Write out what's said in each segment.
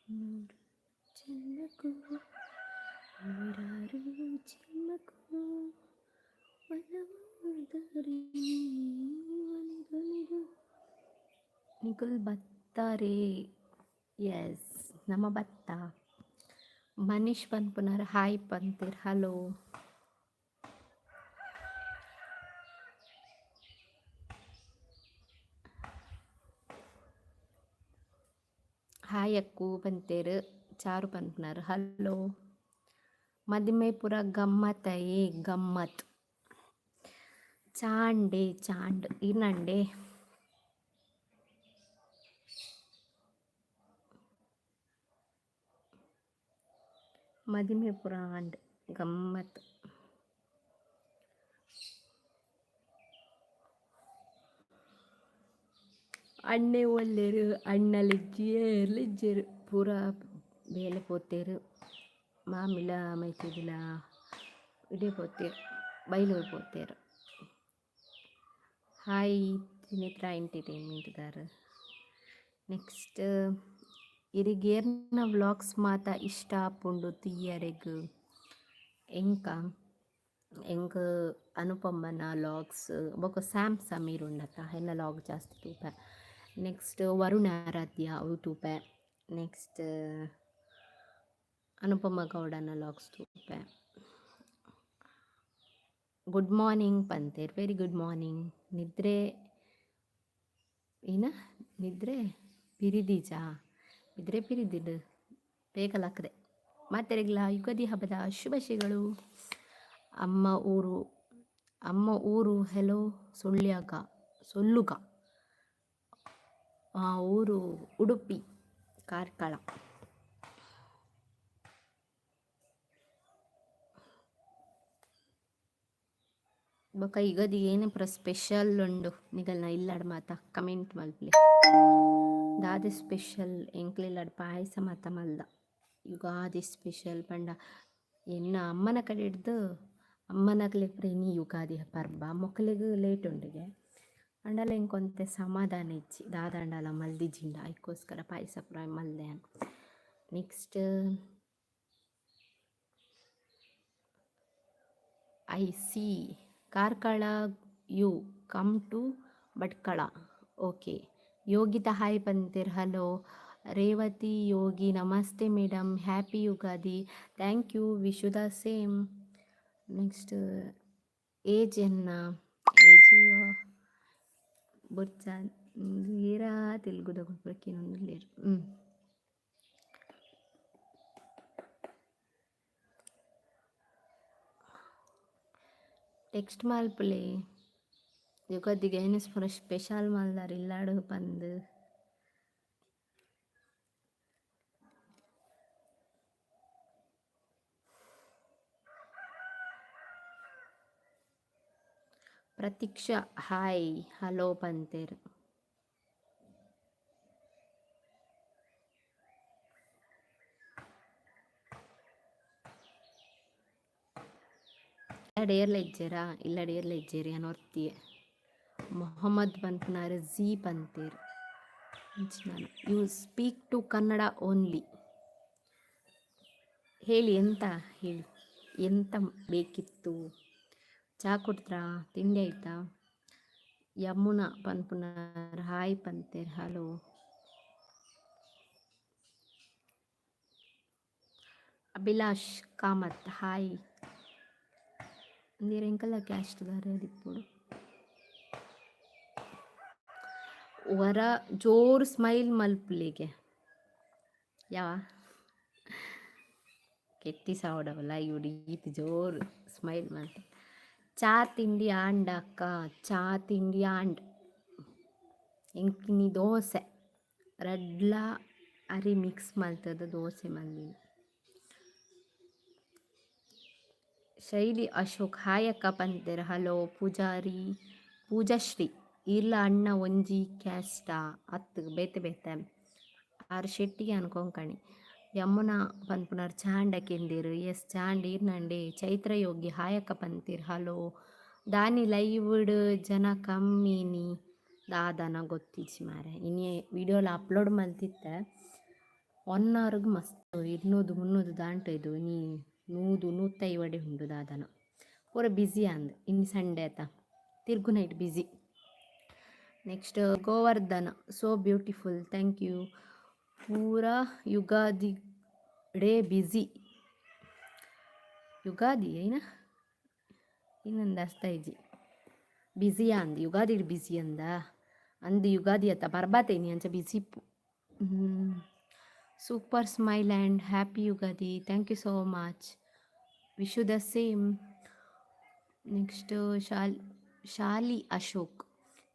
ನೂರು ಜನ್ಮಕ್ಕೂ ನೂರಾರು ಜನ್ಮಕ್ಕೂ ಒಲವಾದರೆ ಒಲಿದೊಲಿದು. ನಿಕುಲ್ ಬತ್ತಾರೆ. ಎಸ್, ನಮ್ಮ ಬತ್ತ. ಮನೀಶ್ ಪನ್ಪುನಾರ್ ಹಾಯ್ ಪಂತೆರ್. ಹಲೋ. ಹಾಯ್ ಅಕ್ಕು ಪಂತೆರ್. ಚಾರು ಪನ್ಪುನಾರ್. ಹಲೋ. ಮದಿಮೆ ಪೂರ ಗಮ್ಮತ್ತಯೇ ಗಮ್ಮತ್. ಚಾಂಡೆ ಚಾಂಡ್ ಇನಂಡೆ. ಮದಿಮೆ ಪೂರ ಆಂಡ್ ಗಮ್ಮತ್. ಅಣ್ಣೆ ಒಲ್ಲೆರ್, ಅಣ್ಣಲಿಜ್ಜೆರ್ ಲಿಜ್ಜೆರ್ ಪೂರ ಬೇಲೆ ಪೋತೆರ್. ಮಾಮಿಲ ಮೈತಿದಿಲ ಇಡೆ ಪೋತೆರ್, ಬೈಲೂರು ಪೋತೆರ್. ಹಾಯ್ ಸುಮಿತ್ರಾ ಎಂಟರ್ಟೈನ್ಮೆಂಟ್ ದಾರ್. ನೆಕ್ಸ್ಟ್ ಇರೆಗ್ ವ್ಲಾಗ್ಸ್ ಮಾತ ಇಷ್ಟ ಆಪುಂಡು ತೂಯರೆಗ್? ಎಂಕ ಎಂಕ್ ಅನುಪಮನ ವ್ಲಾಗ್ಸ್ ಬೊಕ ಸ್ಯಾಮ್ ಸಮೀರ್ ಉಂಡತ್ತ, ಎನ್ನ ವ್ಲಾಗ್ ಜಾಸ್ತಿ ತೂಪೆ. ನೆಕ್ಸ್ಟ್ ವರುಣ್ ಆರಾಧ್ಯ ಅವು ತೂಪೆ. ನೆಕ್ಸ್ಟ್ ಅನುಪಮ ಗೌಡನ ವ್ಲಾಗ್ಸ್ ತೂಪೆ. ಗುಡ್ ಮಾರ್ನಿಂಗ್ ಪಂತೆರ್. Very good morning. ನಿದ್ರೆ ಏನ ನಿದ್ರೆ ಪಿರಿದೀಜಾ? ನಿದ್ರೆ ಪಿರಿದಿಡ್ ಬೇಗ ಲಕ್ಕ್ದೆ. ಮಾತೆರೆಗ್ಲ ಯುಗಾದಿ ಹಬ್ಬದ ಶುಭಾಶಯಗಳು. ಅಮ್ಮ ಊರು, ಅಮ್ಮ ಊರು ಹೆಲೋ ಸುಳ್ಯಾಗ ಸೊಲ್ಲುಗ. ಊರು ಉಡುಪಿ ಕಾರ್ಕಳ. ಬೊಕ ಯುಗಾದಿಗ್ ಏನೆ ಪೂರ ಸ್ಪೆಷಲ್ ಉಂಡು ನಿಗಲ್ನ ಇಲ್ಲಡ್ ಮಾತ ಕಮೆಂಟ್ ಮಲ್ಪುಲೆ. ದಾದ ಸ್ಪೆಷಲ್? ಎಂಕ್ಲೆ ಇಲ್ಲಡ್ ಪಾಯಸ ಮಾತ ಮಲ್ದ ಯುಗಾದಿ ಸ್ಪೆಷಲ್ ಪಂಡ. ಎನ್ನ ಅಮ್ಮನ ಕಡೆಡ್ದ್ ಅಮ್ಮನಕ್ಲೆಗ್ ಪೂರ ಇನಿ ಯುಗಾದಿ ಪರ್ಬ, ಮೊಕಲೆಗ್ ಲೇಟ್ ಉಂಡುಗೆ. ಆಂಡಲ ಎಂಕ್ ಒಂತೆ ಸಮಾಧಾನ ಇಜ್ಜಿ ದಾದಾಂಡಲ ಮಲ್ದಿಜಿಂಡ, ಐಕೋಸ್ಕರ ಪಾಯಸ ಪೂರ ಮಲ್ದೆ ಯಾನ್. Next I see Karkala, you come to Bhatkal. Okay. Yogita hi ಪಂತೆರ್. Hello. Revathi Yogi namaste madam, happy Ugadi. Thank you, wish you the same. Next age ಎನ್ನ ಏಜ್ ಬೊರ್ಚ ಏರಾ ತೆಲುಗುದ ಪೂರ ಕೇನೊಂದುಲ್ಲೆರ್. ಟೆಕ್ಸ್ಟ್ ಮಲ್ಪುಲೆ ಯುಗಾದಿಗ್ ಏನೆ ಪೂರ ಸ್ಪೆಷಲ್ ಮಲ್ದಾರ್ ಇಲ್ಲಡ್ ಪಂದ್. ಪ್ರತೀಕ್ಷಾ ಹಾಯ್ ಹಲೋ ಪಂತೆರ್. ಇಲ್ಲಡ್ ಏರ್ಲ ಇಜ್ಜೆರಾ? ಇಲ್ಲಡ್ ಏರ್ಲ ಇಜ್ಜೆರ್ ಯಾನ್ ಒರ್ತಿಯೆ. ಮೊಹಮ್ಮದ್ ಪನ್ಪುನಾರ್ ಝೀ ಪಂತೆರ್. ಅಂಚಿನ you speak to Kannada only. ಹೇಳಿ, ಎಂತ ಹೇಳಿ, ಎಂತ ಬೇಕಿತ್ತು? ಚಾ ಕುಡ್ದ್ರಾ? ತಿಂಡಿ ಆಯ್ತಾ? ಯಮುನಾ ಪನ್ಪುನಾರ್ ಹಾಯ್ ಪಂತೆರ್. ಹಲೋ. ಅಭಿಲಾಷ್ ಕಾಮತ್ ಹಾಯ್. ಇಂದೆರ್ ಎಂಕಲ್ನ ಕ್ಯಾಸ್ಟ್ ದಾರ್ ಆದಿಪ್ಪೊಡು. ವರ ಜೋರು ಸ್ಮೈಲ್ ಮಲ್ಪುಲೆಗೆ ಯಾವ ಕೆಟ್ಟಿ ಸಾವಡವಲ್ಲ ಇವ್ರು ಈತ್ ಜೋರು ಸ್ಮೈಲ್ ಮಲ್ತೆ. ಚಾ ತಿಂಡಿ ಆಂಡ ಅಕ್ಕ? ಚಾ ತಿಂಡಿ ಆಂಡ್. ಎಂಕಿನಿ ದೋಸೆ. ರಡ್ಲ ಅರಿ ಮಿಕ್ಸ್ ಮಲ್ತದ ದೋಸೆ ಮಲ್ದಿನಿ. ಶೈಲಿ ಅಶೋಕ್ ಹಾಯ್ ಅಕ್ಕ ಪಂತೆರ್. ಹಲೋ ಪೂಜಾರಿ ಪೂಜಾಶ್ರೀ ಈರ್ಲ ಅಣ್ಣ ಒಂಜಿ ಕ್ಯಾಸ್ಟಾ ಅತ್ತ್ ಬೇತೆ ಬೇತೆ ಆರ್ ಶೆಟ್ಟಿಗೆ ಅನ್ಕೊಂಕಣಿ. ಯಮುನಾ ಪನ್ಪುನಾರ್ ಚಾಂಡ ಕೇಂದೇರ್. ಎಸ್ ಚಾಂಡ್ ಈರ್ನಂಡೆ. ಚೈತ್ರ ಯೋಗಿ ಹಾಯ್ ಅಕ್ಕ ಪಂತೆರ್. ಹಲೋ ದಾನಿ ಲೈವ್ಡ್ ಜನ ಕಮ್ಮಿನಿ ದಾದನ ಗೊತ್ತಿಜ್ಜಿ ಮಾರೆ. ಇನಿ ವಿಡಿಯೋಲ ಅಪ್ಲೋಡ್ ಮಲ್ತಿತ್ತೆ ಒನ್ ಅವರ್ಗ್ ಮಸ್ತ್ 200 300 ದಾಂಟು ಇದು ಇನಿ 100 150 ಉಂಡು ದಾದನ. ಪೂರ ಬ್ಯುಸಿ ಅಂದ್ ಇನಿ ಸಂಡೇ ಆತ ತಿರ್ಗು night busy. Next Govardhana so beautiful thank you. ಪೂರ ಯುಗಾದಿ ಡೇ ಬ್ಯುಸಿ. ಯುಗಾದಿ ಏನ ಇನ್ನೊಂದು ಅಸ್ತ ಇಜ್ಜಿ ಬ್ಯುಸಿ ಅಂದ್ ಯುಗಾದಿ ಬ್ಯುಸಿ ಅಂದ ಅಂದ್ ಯುಗಾದಿ ಅತ್ತ ಬರ್ಬಾತೇನಿ ಅಂಚ busy ಇಪ್ಪು. Super smile and happy Ugadi thank you so much wish you the same. Next Shali Ashok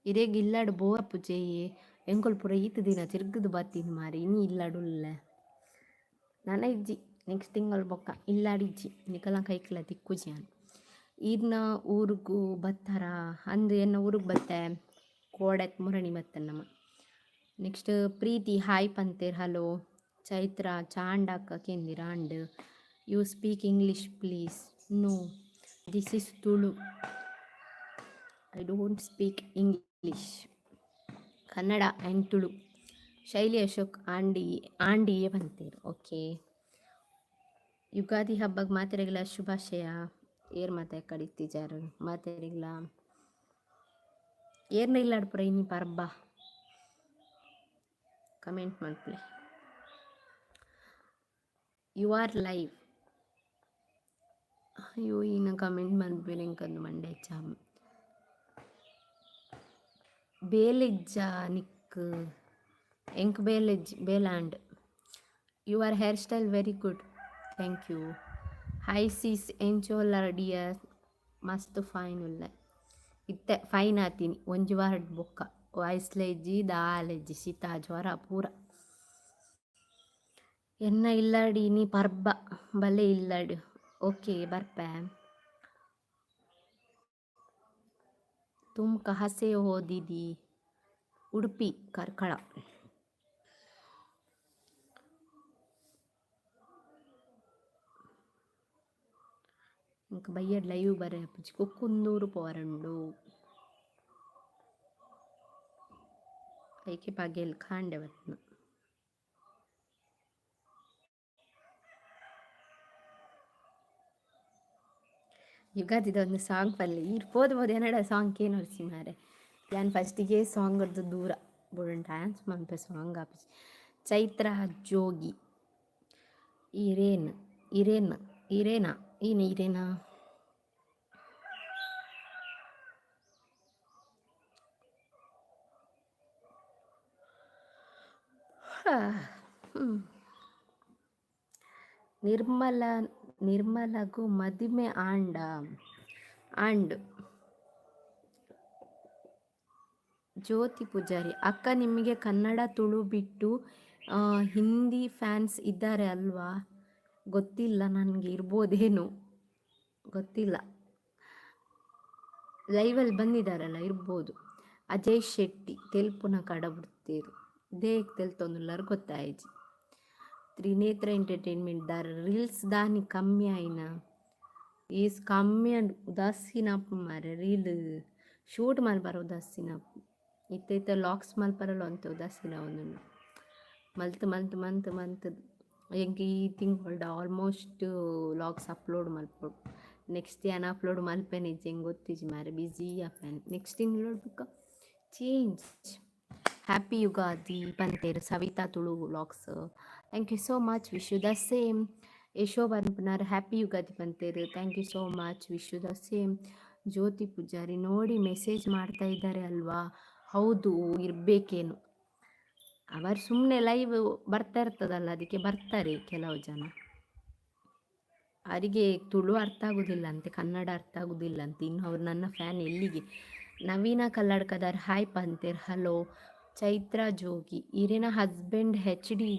ಇರೆಗ್ ಇಲ್ಲಡ್ ಬೋರ್ ಆಪುಜೆಯೇ ಎಂಕುಲು ಪೂರ ಈತ್ ದಿನ ತಿರ್ಗದ್ ಬತ್ತಿನಿ ಮಾರ್ರೆ ಇನಿ ಇಲ್ಲಡ್ ಉಲ್ಲೆ. ನನ ಇಜ್ಜಿ ನೆಕ್ಸ್ಟ್ ತಿಂಗಳು ಬೊಕ್ಕ ಇಲ್ಲಡ್ ಇಜ್ಜಿ ನಿಕಲ್ನ ಕೈಕ್ಲ ತಿಕ್ಕುಜಿ ಯಾನ್. ಈರ್ನ ಊರುಗು ಬತ್ತಾರಾ ಅಂದ್ ಎನ್ನ ಊರುಗು ಬತ್ತೆ ಕೋಡೆ ಮುರಣಿ ಬತ್ತೆ ನಮ. ನೆಕ್ಸ್ಟ್ ಪ್ರೀತಿ ಹಾಯ್ ಪಂತೆರ್. ಹಲೋ ಚೈತ್ರ ಚಾಂಡಕ್ಕ ಕೇಂದಿರ and you speak English please. No, this is Tulu, I don't speak English. Kannada and Tulu. Shaili Ashok aunty ಆಂಡಿಯೇ ಪಂತೇರ್. ಓಕೆ ಯುಗಾದಿ ಹಬ್ಬಗ್ ಮಾತೆರೆಗ್ಲ ಶುಭಾಶಯ. ಏರ್ ಮಾತ ಕಡಿತಿಜಾರ್ ಮಾತೆರೆಗ್ಲ ಏರ್ನ ಇಲ್ಲಾಡ್ ಪೂರ ಇನಿ ಪರ್ಬ ಕಮೆಂಟ್ ಮಲ್ಪುಲೆ. You are live. ಅಯ್ಯೋ ಈನ ಕಮೆಂಟ್ ಮಲ್ಪುವೆರ್ ಎಂಕಂದು ಮಂಡೆ ಹೆಚ್ಚ. ಬೇಲೆಜ್ಜ ನಿಕ್ ಎಂಕ್ ಬೇಲೆಜ್ಜಿ ಬೇಲಾಂಡ್. Your hair style very good thank you. Hi sis ಎಂಚ ಡಿಯರ್ ಮಸ್ತ್ ಫೈನ್ ಉಲ್ಲೆ. ಇತ್ತೆ ಫೈನ್ ಆತೀನಿ ಒಂಜಿ ವಾರಡ್ ಬೊಕ್ಕ ವಾಯ್ಸ್ಲ ಇಜ್ಜಿ ದಾಲ ಇಜ್ಜಿ ಶೀತ ಜ್ವರ ಪೂರ. ಎನ್ನ ಇಲ್ಲಡ್ ಇನಿ ಪರ್ಬ ಬಲೆ ಇಲ್ಲಡ್. ಓಕೆ ಬರ್ಪೆ. ತುಮ್ ಕಹಾ ಸೆ ಹೋ ದೀದಿ. ಉಡುಪಿ ಕಾರ್ಕಳ. ಎಂಕ್ ಬಯ್ಯಡ್ ಲೈವ್ ಬರೆ ಆಪುಜಿ ಕುಕ್ಕುಂದೂರು ಪೋವರುಂಡು. ಐಕೆ ಪಗೆಲ್ ಕಾಂಡೆ ಬತ್ತ್ನ. ಯುಗಾದಿದ ಒಂದು ಸಾಂಗ್ ಪಲ್ಲೆ ಈರ್ ಪೋದು ಪೋದು ಎನ್ನಡ ಸಾಂಗ್ ಕೇನೊರ್ಚಿ ಮಾರ್ರೆ. ಯಾನ್ ಫಸ್ಟಿಗೆ ಸಾಂಗ್ ಡ್ದ್ ದೂರ ಬೋಡಾಂಡ ಡ್ಯಾನ್ಸ್ ಮನ್ಪೆ ಸಾಂಗ್ ಆಪುಜಿ. ಚೈತ್ರ ಜೋಗಿ ಇರೇನ್ ಇರೇನ್ ಇರೇನಾ ಏನ್ ಇರೇನಾ. ನಿರ್ಮಲ ನಿರ್ಮಲಗು ಮದಿಮೆ ಆಂಡ ಆಂಡ್. ಜ್ಯೋತಿ ಪೂಜಾರಿ ಅಕ್ಕ ನಿಮಗೆ ಕನ್ನಡ ತುಳು ಬಿಟ್ಟು ಹಿಂದಿ ಫ್ಯಾನ್ಸ್ ಇದ್ದಾರೆ ಅಲ್ವಾ? ಗೊತ್ತಿಲ್ಲ ನನಗೆ, ಇರ್ಬೋದೇನು ಗೊತ್ತಿಲ್ಲ. ಲೈವಲ್ಲಿ ಬಂದಿದ್ದಾರಲ್ಲ ಇರ್ಬೋದು. ಅಜಯ್ ಶೆಟ್ಟಿ ತೆಲ್ಪುನ ಕಡಬುಡ್ತೇರು ದೇಕ್ ತೆಲ್ತೊಂದುಲ್ಲಾರ್ ಗೊತ್ತಾಯ್ಜಿ. ತ್ರಿನೇತ್ರ ಎಂಟರ್ಟೈನ್ಮೆಂಟ್ ದಾರ ರೀಲ್ಸ್ ದಾನಿ ಕಮ್ಮಿ ಆಯಿನ ಏಸ್ ಕಮ್ಮಿ ಅಂಡ್ ಉದಾಸೀನ ಮಾರ್ರೆ ರೀಲ್ ಶೂಟ್ ಮಲ್ಪರ ಉದಾಸೀನ ಇತ್ತೆ ಇತ್ತೆ ಲಾಕ್ಸ್ ಮಲ್ಪರಲ ಒಂತೆ ಉದಾಸೀನ ಒಂದುಂಡು. ಮಲ್ತ್ ಮಲ್ತ್ ಮಲ್ತ್ ಮಲ್ತ್ ಎಂಕ್ ಈ ತಿಂಗೊಲ್ಡ್ ಆಲ್ಮೋಸ್ಟ್ ಲಾಗ್ಸ್ ಅಪ್ಲೋಡ್ ಮಲ್ಪೊಡು. ನೆಕ್ಸ್ಟ್ ಯಾನ್ ಅಪ್ಲೋಡ್ ಮಲ್ಪೆನೆ ಇಜ್ಜಿ ಎಂಕ್ ಗೊತ್ತಿಜ್ಜಿ ಮಾರ್ರೆ ಬ್ಯುಸಿ ಆಪೆನ್ ನೆಕ್ಸ್ಟ್ ತಿಂಗಳೊಡು ಬೊಕ್ಕ ಚೇಂಜ್. ಹ್ಯಾಪಿ ಯುಗಾದಿ ಪಂತೆರ್ Savitha Tulu vlogs thank you so much wish you the same. Yasho ಪನ್ಪುನಾರ್ happy Ugadi ಪಂತೆರ್ thank you so much wish you the same. Jyothi Pujari ನೋಡಿ message ಮಾಡ್ತಾ ಇದ್ದಾರೆ ಅಲ್ವಾ? ಹೌದು ಇರಬೇಕೇನು. ಅವರು ಸುಮ್ಮನೆ ಲೈವ್ ಬರ್ತಾ ಇರ್ತದಲ್ಲ ಅದಕ್ಕೆ ಬರ್ತಾರೆ ಕೆಲವು ಜನ. ಅವರಿಗೆ ತುಳು ಅರ್ಥ ಆಗುದಿಲ್ಲ ಅಂತೆ, ಕನ್ನಡ ಅರ್ಥ ಆಗುದಿಲ್ಲ ಅಂತೆ. ಇನ್ನು ಅವ್ರು ನನ್ನ ಫ್ಯಾನ್ ಎಲ್ಲಿಗೆ. ನವೀನ ಕಲ್ಲಡ್ಕದಾರ್ ಹಾಯ್ ಪಂತೆರ್. ಹಲೋ ಚೈತ್ರ ಜೋಗಿ, ಇರೆನ husband H D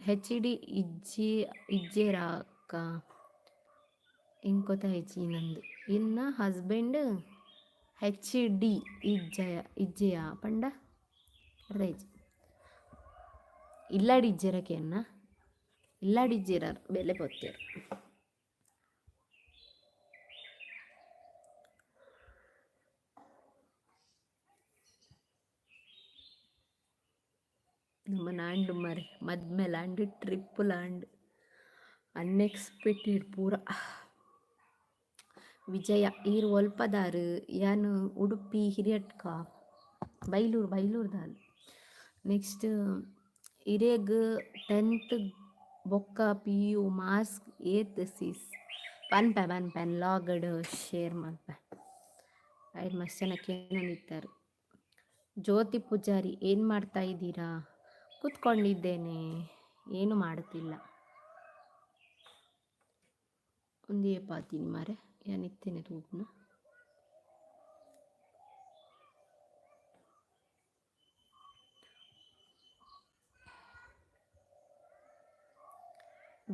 H D ಇಜ್ಜಿ ಇಜ್ಜೇರಾ ಅಕ್ಕ? ಎಂಕೊತ ಇಜ್ಜಿ ನಂದು. ಇನ್ನ ಹಸ್ಬೆಂಡ್ ಹೆಚ್ ಡಿ ಇಜ್ಜಯ ಇಜ್ಜೆಯ ಪಂಡ ಅರ್ಥ ಇಜ್ಜಿ. ಇಲ್ಲಾಡ್ ಇಜ್ಜೆರಕ್ಕೆ ಇಲ್ಲಾಡ್ ಇಜ್ಜೆರ ಬೆಲೆ ಪೋತೇರು. ನಮ್ಮ ನಾಂಡು ಮರೆ ಮದ್ಮೆಲಾಂಡ್ ಟ್ರಿಪ್ಪುಲಾಂಡ್ ಅನ್ಎಕ್ಸ್ಪೆಕ್ಟೆಡ್ ಪೂರ. ವಿಜಯ, ಈರ್ ಒಲ್ಪದಾರ್? ಯಾನ್ ಉಡುಪಿ ಹಿರಿಯಡ್ಕ, ಬೈಲೂರು, ಬೈಲೂರ್ದಾಲ್. ನೆಕ್ಸ್ಟ್, ಇರೆಗ್ ಟೆಂತ್ ಬೊಕ್ಕ ಪಿಯು ಮಾರ್ಕ್ಸ್ ಏತ್ ಸಿಸ್? ಪನ್ಪೆ ಪನ್ಪೆ, ಲಾಗಡ್ ಶೇರ್ ಮಲ್ಪೆ. ಐರ್ ಮಸ್ತ್ ಜನ ಕೇನೊಂದಿತ್ತೆರ್. ಜ್ಯೋತಿ ಪೂಜಾರಿ, ಏನು ಮಾಡ್ತಾ ಇದ್ದೀರಾ? ಕೂತ್ಕೊಂಡಿದ್ದೇನೆ, ಏನು ಮಾಡುತ್ತಿಲ್ಲ. ಒಂದೇ ಪಾತೀನಿ ಮಾರೆ, ಯಾನ್ ಇತ್ತೇನೆ ತೂಪುನ.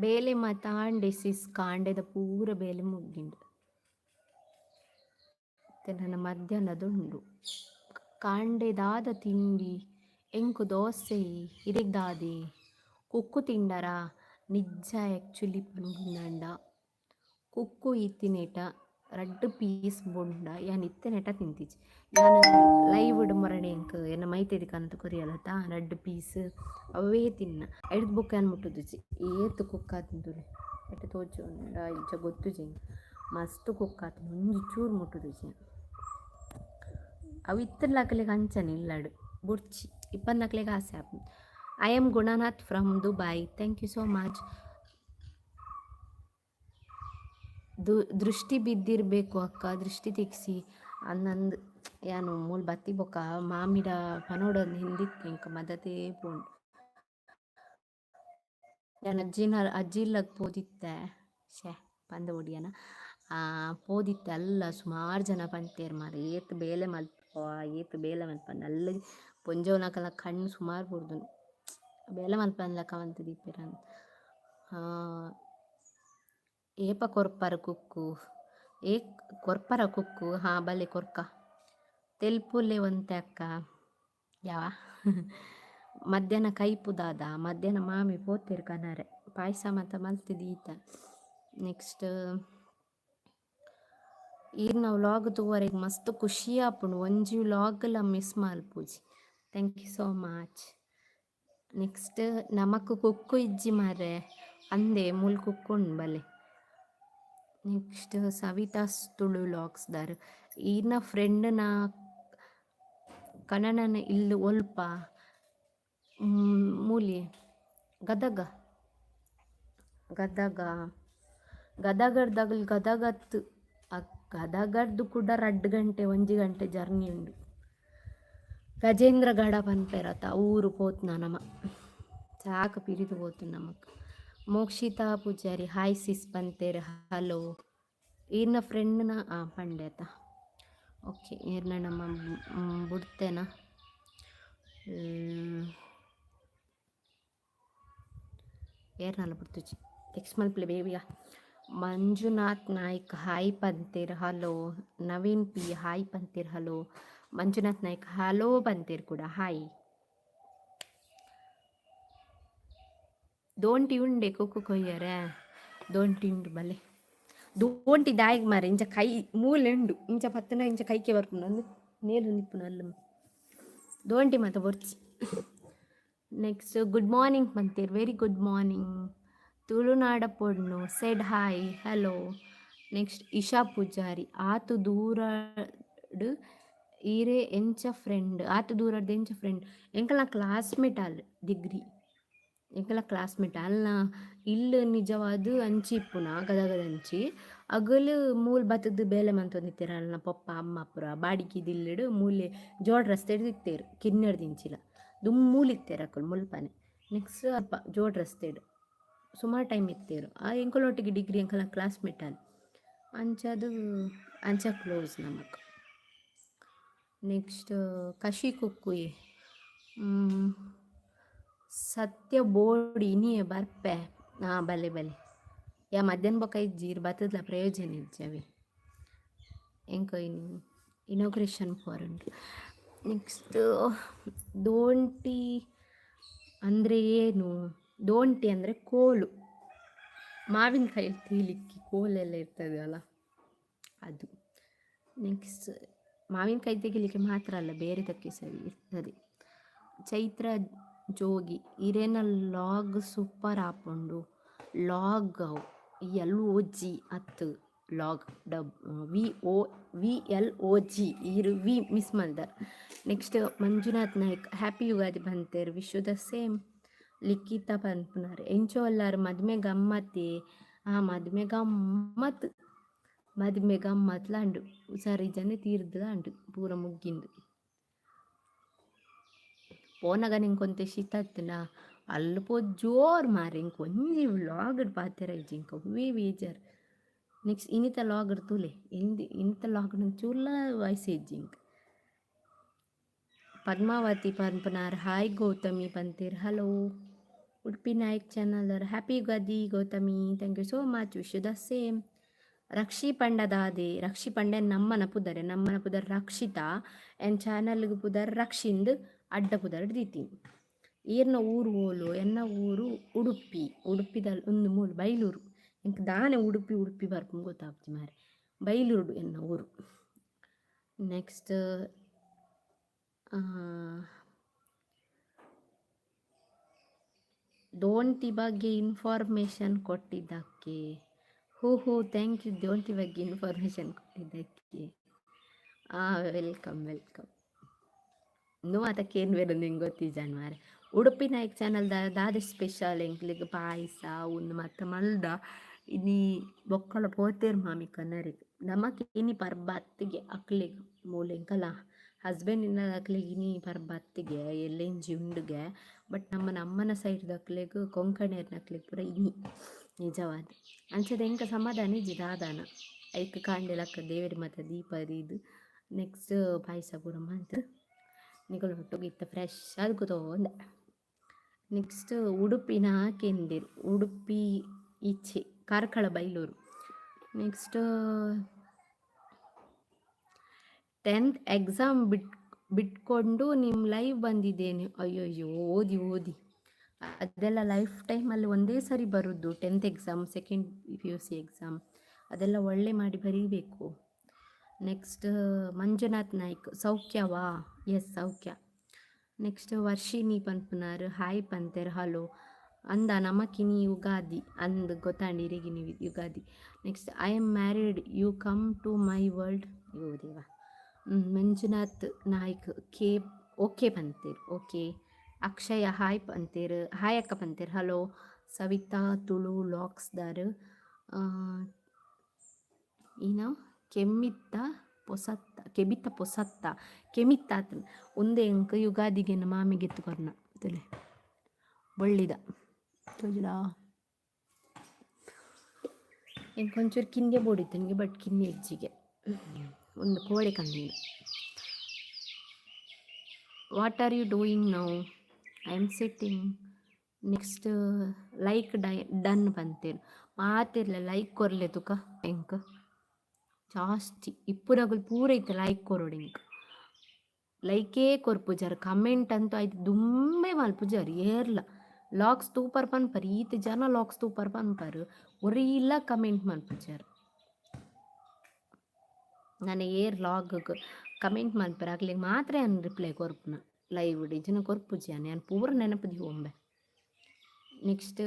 ಬೇಲೆ ಮಾತಾಂಡೆ ಸಿಸ್? ಕಾಂಡೆದ ಪೂರ ಬೇಲೆ ಮುಗ್ದಿಂಡು. ನನ್ನ ಮಧ್ಯಾಹ್ನದುಂಡು. ಕಾಂಡೆದಾದ ತಿಂಡಿ? ಎಂಕು ದೋಸೆ. ಇರೆಗ್ ದಾದೆ? ಕುಕ್ಕು ತಿಂಡರಾ? ನಿಜ ಆ್ಯಕ್ಚುಲಿ ಪನ್ಪುಂಡಾಂಡ ಕುಕ್ಕು ಇತ್ತಿನೇಟ ರಡ್ಡ್ ಪೀಸ್ ಬೊಂಡ ಯಾನ್ ಇತ್ತೆನೇಟ ತಿಂತಿಜಿ. ಯಾನ್ ಲೈವ್ ಮೊರಣೆ ಎಂಕ್ ಎನ್ನ ಮೈತೆದಿ ಕನತ್ ಕೊರಿಯಲತ್ತ ರಡ್ಡ್ ಪೀಸ್, ಅವೇ ತಿನ್ನ. ಐಡ್ದ್ ಬೊಕ್ಕ ಯಾನ್ ಮುಟ್ಟುದುಜಿ. ಏತ್ ಕುಕ್ಕಾತ್ಂಡ್ ತೂಲೆ, ಎಟ್ ತೋಜುಂಡ ಇಜ್ಜ ಗೊತ್ತುಜಿ ಎಂಕ್. ಮಸ್ತ್ ಕುಕ್ಕಾತ್ಂಡ್, ಒಂಜಿ ಚೂರು ಮುಟ್ಟುದುಜಿ. ಅವು ಇತ್ತಿರ್ಲಕಲೆಗ್ ಅಂಚನೆ ಇಲ್ಲಡ್ ಬೊಡ್ಚಿ, ಇಪ್ಪಂದಕ್ಲೆಗ್ ಆಸೆ ಆಪುಂಡು. I am Gunanath from Dubai. Thank you so much. ದೃಷ್ಟಿ ಬಿದ್ದಿರಬೇಕು ಅಕ್ಕ, ದೃಷ್ಟಿ ತಿಕ್ಸಿ ಅನ್ನಂದು. ಯಾನು ಮೂಲು ಬತ್ತಿ ಬೊಕ್ಕ ಮಾಮಿಡ ಪನೊಡೊಂದು ಹಿಂದಿತ್ತೆ, ಎಂಕ್ ಮದತೇ ಪೋಂಡು. ಯಾನ್ ಅಜ್ಜಿನ ಅಜ್ಜಿ ಇಲ್ಲಗ್ ಪೋದಿತ್ತೆ. ಶೇ, ಪಂದ್ ಬುಡಿಯನ. ಪೋದಿತ್ತೆ, ಅಲ್ಲ ಸುಮಾರು ಜನ ಪಂತೇರ್ ಮಾರ್ರೆ, ಏತ್ ಬೇಲೆ ಮಲ್ಪುವ, ಏತ್ ಬೇಲೆ ಮಲ್ಪಂದ್. ಅಲ್ಲ ಪೊಂಜೊವ್ನಕಲ್ನ ಕಣ್ಣು ಸುಮಾರು ಬುಡ್ದುಂಡು, ಬೇಲೆ ಮಲ್ಪಂದ್ಲಕ ಮಂತ್ ದೀಪೆರ್. ಏಪ ಕೊರ್ಪರ್ ಕುಕ್ಕು? ಏ ಕೊರ್ಪರ ಕುಕ್ಕು? ಹಾಂ, ಬಲೆ ಕೊರ್ಕ. ತೆಲ್ಪುಲೆ ಒಂತೆ ಅಕ್ಕ. ಯಾವ ಮಧ್ಯಾಹ್ನ ಕೈಪು ದಾದ? ಮಧ್ಯಾಹ್ನ ಮಾಮಿ ಪೋತೆರ್ ಕನರೆ, ಪಾಯಸ ಮಾತ ಮಲ್ತ್ ದೀತ. ನೆಕ್ಸ್ಟ್, ಈರ್ನ ವ್ಲಾಗ್ ತೂವರೆಗ್ ಮಸ್ತ್ ಖುಷಿ ಆಪುಂಡು, ಒಂಜಿ ವ್ಲಾಗ್ಲ miss ಮಲ್ಪುಜಿ. Thank you so much. Next, ನಮಕ್ ಕುಕ್ಕು ಇಜ್ಜಿ ಮಾರ್ರೆ. ಅಂದೆ, ಮೂಲು ಕುಕ್ಕು ಉಂಡು, ಬಲೆ. ನೆಕ್ಸ್ಟ್, ಸವಿತಾಸ್ ತುಳು ವ್ಲಾಗ್ಸ್ದಾರ್, ಈರ್ನ ಫ್ರೆಂಡ್ನ ಕನ್ನಡನ ಇಲ್ಲು ಒಲ್ಪ? ಮೂಲಿ ಗದಗ. ಗದಗ, ಗದಗಡ್ದಗಲ್ ಗದಗತ್ತು ಗದಗಡ್ದು ಕೂಡ 2 ಗಂಟೆ, 1 ಗಂಟೆ ಜರ್ನಿ ಉಂಡು. ಗಜೇಂದ್ರಗಡ ಪನ್ಪೆರತ ಊರು ಪೋತ್ನ ನಮ, ಸಾಕು ಪಿರಿದು ಪೋತು ನಮಕ್. ಮೋಕ್ಷಿತಾ ಪೂಜಾರಿ, ಹಾಯ್ ಸಿಸ್ ಪಂತೇರ್, ಹಲೋ. ಈರ್ನ ಫ್ರೆಂಡ್ನ ಪಂಡೆ ಆತ. ಓಕೆ, ಈರ್ನ ನಮ್ಮ ಬುಡ್ತೇನ. ಏರ್ನಲ್ಲ ಬುಡ್ತುಜಿ, ಟೆಕ್ಸ್ಟ್ ಮಲ್ಪಲೆ ಬೇಬಿಯ. ಮಂಜುನಾಥ್ ನಾಯ್ಕ್ ಹಾಯ್ ಪಂತೇರ್, ಹಲೋ. ನವೀನ್ ಪಿ ಹಾಯ್ ಪಂತೇರ್, ಹಲೋ. ಮಂಜುನಾಥ್ ನಾಯ್ಕ್ ಹಲೋ ಪಂತೇರ್ ಕೂಡ, ಹಾಯ್. ದೋಂಟಿ ಉಂಡೆ ಕುಕ್ಕು ಕೊಯ್ಯರೆ? ದೋಂಟಿ ಉಂಡು, ಬಲೆ. ದೋಂಟಿ ದಾಯಗ್ ಮಾರೆ, ಇಂಚ ಕೈ ಮೂಲೆ ಉಂಡು, ಇಂಚ ಪತ್ತನ ಇಂಚ ಕೈಕೆ ಬರ್ಪುಂಡು ಅಂದು ನೇಲು ನಿಪ್ಪುನ ಅಲ್ಲ. ದೋಂಟಿ ಮಾತ ಬೊರ್ಚಿ. ನೆಕ್ಸ್ಟ್, ಗುಡ್ ಮಾರ್ನಿಂಗ್ ಪಂತೇರ್, ವೆರಿ ಗುಡ್ ಮಾರ್ನಿಂಗ್. ತುಳುನಾಡ ಪೊಣ್ಣು said hi, hello. Next, Isha Poojary, ಆತು ದೂರಡ್ ಈರೆ ಎಂಚ ಫ್ರೆಂಡ್? ಆತು ದೂರಡ್ ಎಂಚ ಫ್ರೆಂಡ್? ಎಂಕಲ್ನ ಕ್ಲಾಸ್ಮೇಟ್ ಅಲ್, ಡಿಗ್ರಿ ಎಂಕಲ್ನ ಕ್ಲಾಸ್ಮೇಟ್. ಅಲ್ನ ಇಲ್ಲ್ ನಿಜವಾದ್ ಅಂಚಿ ಇಪ್ಪುನ, ಗದಗದಂಚಿ. ಅಗಲು ಮೂಲು ಬತ್ತುದು ಬೇಲೆ ಮಂತೊಂದಿತ್ತೆರ್. ಅಲ್ನ ಪೊಪ್ಪ ಅಮ್ಮ ಪೂರ ಬಾಡಿಗೆದ ಇಲ್ಲಡ್ ಮೂಲೆ ಜೋಡ್ ರಸ್ತೆಡ್ ಇತ್ತೆರ್. ಕಿನ್ನೆಡ್ದಿಂಚಿಲ ದುಂಬು ಮೂಲು ಇತ್ತೆರ್ ಅಕುಲು ಮುಲ್ಪನೆ. ನೆಕ್ಸ್ಟ್ ಅಲ್ಪ ಜೋಡ್ ರಸ್ತೆಡ್ ಸುಮಾರು ಟೈಮ್ ಇತ್ತೆರ್. ಆ ಎಂಕಲ್ನೊಟ್ಟಿಗೆ ಡಿಗ್ರಿ, ಎಂಕಲ್ನ ಕ್ಲಾಸ್ಮೇಟ್ ಅಲ್. ಅಂಚಾದ್ ಅಂಚ ಕ್ಲೋಸ್ ನಮಕ್. ನೆಕ್ಸ್ಟ್ ಕಶಿ ಕುಕ್ಕುಯೆ. ಸತ್ಯ ಬೋಡಿ ಇನಿಯೆ ಬರ್ಪೆ. ಹಾಂ, ಬಲೆ ಬಲೆ. ಯಾ ಮಧ್ಯಾಹ್ನ ಬೊಕ್ಕ ಇಜ್ಜಿ, ಇರ್ ಬತ್ತದ್ಲ ಪ್ರಯೋಜನ ಇಜ್ಜಿ ಅವೆ. ಎಂಕ ಇನಿ ಇನಾಗ್ರೇಷನ್ ಪೋರುಂಡು. ನೆಕ್ಸ್ಟ್ ದೋಂಟಿ ಅಂದರೆ ಏನು? ದೋಂಟಿ ಅಂದರೆ ಕೋಲು. ಮಾವಿನಕಾಯಿ ತೀಲಿಕ್ಕೆ ಕೋಲೆಲ್ಲ ಇರ್ತದೆ ಅಲ್ಲ, ಅದು. ನೆಕ್ಸ್ಟ್ ಮಾವಿನಕಾಯಿ ತೆಗಿಲಿಕ್ಕೆ ಮಾತ್ರ ಅಲ್ಲ, ಬೇರೆದಕ್ಕೆ ಸರಿ ಇರ್ತದೆ. ಚೈತ್ರ ಜೋಗಿ, ಇರೇನ ಲಾಗ್ ಸೂಪರ್ ಆಪುಂಡು. ಲಾಗ್ ಅವು ಎಲ್ ಒ ಜಿ ಅತ್ತು ಲಾಗ್ ಡಬ್ V O V L O G ಈರು ವಿ ಮಿಸ್ ಮಲ್ದರ್. ನೆಕ್ಸ್ಟ್ ಮಂಜುನಾಥ್ ನಾಯ್ಕ್ ಹ್ಯಾಪಿ ಯುಗಾದಿ ಬಂತೇರ್. Wish you the same. ಲಿಖಿತ ಪನ್ಪುನಾರ್ ಎಂಚ ಉಲ್ಲಾರ್? ಮದ್ಮೆ ಗಮ್ಮತ್ತೆ? ಆ ಮದ್ಮೆ ಗಮ್ಮತ್, ಮದ್ಮೆ ಗಮ್ಮತ್ಲ ಉಂಡು. ಹುಷಾರ್ ಇಜ್ಜಂದೆ ತೀರ್ದ್ಲ ಉಂಡು ಪೂರ ಮುಗ್ಗಿಂದು. ಪೋನಗ ನಿಂಕೊಂತೆ ಶೀತ ಇತ್ತುಂಡ ಅಲ್ಪ ಪೋದು ಜೋರು ಮಾರ್ರೆ. ಎಂಕ್ ಒಂಜಿ ವ್ಲಾಗ್ಡ್ ಪಾತೆರ ಇಜ್ಜಿ, ಎಂಕ್ ಅವ್ವೇ ಬೇಜಾರ್. ನೆಕ್ಸ್ಟ್ ಇನಿತ ವ್ಲಾಗ್ಡ್ ತೂಲೆ, ಇಂದ್ ಇನಿತ ವ್ಲಾಗ್ಡ್ ಒಂಚೂರ್ಲ ವಾಯ್ಸ್ ಇಜ್ಜಿ ಎಂಕ್. ಪದ್ಮಾವತಿ ಪನ್ಪುನಾರ್ ಹಾಯ್ ಗೌತಮಿ ಪಂತೆರ್. Hello. Udupi Nayak channel happy Ugadi Gautami. Thank you so much. Wish you the same. Rakshi ಪಂಡ ದಾದೆ? ರಕ್ಷಿ ಪಂಡ ನಮ್ಮನ ಪುದರ್. ನಮ್ಮನ ಪುದರ್ ರಕ್ಷಿತಾ. ಎನ್ ಚಾನಲ್ಗ್ ಪುದರ್ ರಕ್ಷಿಂದ್ ಅಡ್ಡ ಪುದರ್ ದೀತೀನಿ. ಈರ್ನ ಊರು ಓಲು? ಎನ್ನ ಊರು ಉಡುಪಿ. ಉಡುಪಿದ ಒಂದು ಮೂಲು ಬೈಲೂರು. ಎಂಕ್ ದಾನೆ ಉಡುಪಿ ಉಡುಪಿ ಬರ್ಪುಂಡು ಗೊತ್ತಾಪುಜಿ ಮಾರ್ರೆ. ಬೈಲೂರು ಎನ್ನ ಊರು. ನೆಕ್ಸ್ಟ್ ದೋಂಟಿ ಬಗ್ಗೆ ಇನ್ಫಾರ್ಮೇಶನ್ ಕೊಟ್ಟಿದ್ದಕ್ಕೆ. ಹೋ ಹೋ, thank you ದೋಂಟಿ ಬಗ್ಗೆ ಇನ್ಫಾರ್ಮೇಶನ್ ಕೊಟ್ಟಿದ್ದಕ್ಕೆ. Welcome welcome. ನೋ ಅದಕ್ಕೆ ಏನು ಬೇರೆ ನಿಂಗೆ ಗೊತ್ತಿಜ್ಜಾಂಡ್ ಮಾರ್ರೆ. ಉಡುಪಿ ನಾಯಕ್ ಚಾನಲ್ ದಾದ ಸ್ಪೆಷಲ್? ಎಂಕ್ಲೆಗ್ ಪಾಯಸ ಉಂದು ಮಾತ ಮಲ್ದ. ಇನಿ ಬೊಕ್ಕಲ ಪೋತೆರ್ ಮಾಮಿ ಕನರೆಗ್. ನಮಕ್ ಇನಿ ಪರ್ಬ ಅತ್ತಿಗೆ ಅಕ್ಲೆಗ್ ಮೂಲು ಎಂಕಲ ಹಸ್ಬೆಂಡ್ ಇಲ್ಲದಕ್ಲೆಗ್ ಇನಿ ಪರ್ಬ ಅತ್ತಿಗೆ ಎಲ್ಲೆಂಜಿ ಉಂಡುಗೆ. ಬಟ್ ನಮ್ಮ ಅಮ್ಮನ ಸೈಡ್ದಕ್ಲೆಗ್ ಕೊಂಕಣೆರ್ನಕ್ಲೆಗ್ ಪೂರ ಇನಿ ನಿಜವಾದ್. ಅಂಚದ ಎಂಕ ಸಮಾಧಾನ ಇಜ್ಜಿ ದಾದಾನ. ಐಕ್ ಕಾಂಡೆ ಲಕ್ಕ ದೇವೆರ್ ಮಾತ ದೀಪ ದೀದ್ ನೆಕ್ಸ್ಟ್ ಪಾಯಸ ಪೂರ ಮಂತ್ ನಿಕುಲು ಒಟ್ಟುಗು ಇತ್ತೆ ಫ್ರೆಶ್ ಆದ್ ಕುತೋಂದೆ. ನೆಕ್ಸ್ಟ್ ಉಡುಪಿನ ಕೇಂದಿರ್. ಉಡುಪಿ ಈಚೆ Karkala Bailur. Next 10th exam ಬಿಟ್ಕೊಂಡು ನಿಮ್ಮ ಲೈವ್ ಬಂದಿದ್ದೇನೆ. ಅಯ್ಯಯ್ಯೋ, ಓದಿ ಓದಿ. ಅದೆಲ್ಲ ಲೈಫ್ ಟೈಮಲ್ಲಿ ಒಂದೇ ಸರಿ ಬರೋದು 10th exam, second PUC exam. ಅದೆಲ್ಲ ಒಳ್ಳೆ ಮಾಡಿ ಬರೀಬೇಕು. ನೆಕ್ಸ್ಟ್ ಮಂಜುನಾಥ್ ನಾಯ್ಕ್ ಸೌಖ್ಯವಾ? ಎಸ್, ಸೌಖ್ಯ. ನೆಕ್ಸ್ಟ್ ವರ್ಷಿಣಿ ಪನ್ಪುನಾರ್ ಹಾಯ್ ಪಂತೆರ್. ಹಲೋ. ಅಂದ ನಮಕಿನಿ ಯುಗಾದಿ ಅಂದ್ ಗೊತ್ತಾಂಡ್ ಇರೆಗಿನಿ Ugadi. Next I am married, you come to my world. ಅಯ್ಯೋ ದೇವ. ಮಂಜುನಾಥ್ ನಾಯ್ಕ್ ಕೆ ಓಕೆ ಪಂತೆರ್. ಓಕೆ. ಅಕ್ಷಯ ಹಾಯ್ ಪಂತೆರ್. ಹಾಯ್ ಅಕ್ಕ ಪಂತೆರ್. ಹಲೋ. ಸವಿತಾ ತುಳು ಲಾಕ್ಸ್ದಾರ್ ಈನ ಕೆಮ್ಮಿತ್ತ ಪೊಸತ್ತ ಕೆಬಿತ ಪೊಸತ್ತ ಕೆಮಿತ್ತ ಆತನ್ ಉಂದೆ. ಎಂಕ್ ಯುಗಾದಿಗೆನ ಮಾಮಿಗೆತ್ತು ಕೊರ್ನ ತೂಲೆ ಬೊಳ್ಳಿದ ತೋಜುಡಾ. ಎಂಕ್ ಒಂಚೂರು ಕಿಂದೆ ಬೋಡಿತ್ತನಿಗೆ, ಬಟ್ ಕಿನ್ನೆ ಇಜ್ಜಿಗೆ. ಒಂದು ಕೋಳಿ ಕಂಡಿನ. What are you doing now? I am sitting. Next like done ಪಂತೆರ್. ಮಾತೆರ್ಲ ಲೈಕ್ ಕೊರ್ಲೆ ತುಕ. ಎಂಕ್ ಜಾಸ್ತಿ ಇಪ್ಪುನಗುಲು ಪೂರ ಇತ್ತೆ ಲೈಕ್ ಕೊರೊಡು ಎಂಕ್. ಲೈಕೇ ಕೊರ್ಪುಜಾರ್, ಕಮೆಂಟ್ ಅಂತೂ ಆಯ್ತು ದುಂಬೆ ಮಲ್ಪುಜಾರ್ ಏರ್ಲ. ಲಾಗ್ಸ್ ತೂಪರ್ ಪನ್ಪರ್, ಈತ್ ಜನ ಲಾಗ್ಸ್ ತೂಪರ್ ಪನ್ಪರ್, ಒರಿಲ ಕಮೆಂಟ್ ಮಲ್ಪುಜಾರ್. ನನ ಏರ್ ಲಾಗ್ ಕಮೆಂಟ್ ಮಲ್ಪೆರ್ ಅಕ್ಲೆಗ್ ಮಾತ್ರ ಯಾನ್ ರಿಪ್ಲೈ ಕೊರ್ಪುನ ಲೈವ್ ಇಜ್ಜಿಂಡ ಕೊರ್ಪುಜಿ ಯಾನ್. ಯಾನ್ ಪೂರ ನೆನಪು ದೀವೊಂಬೆ. ನೆಕ್ಸ್ಟ್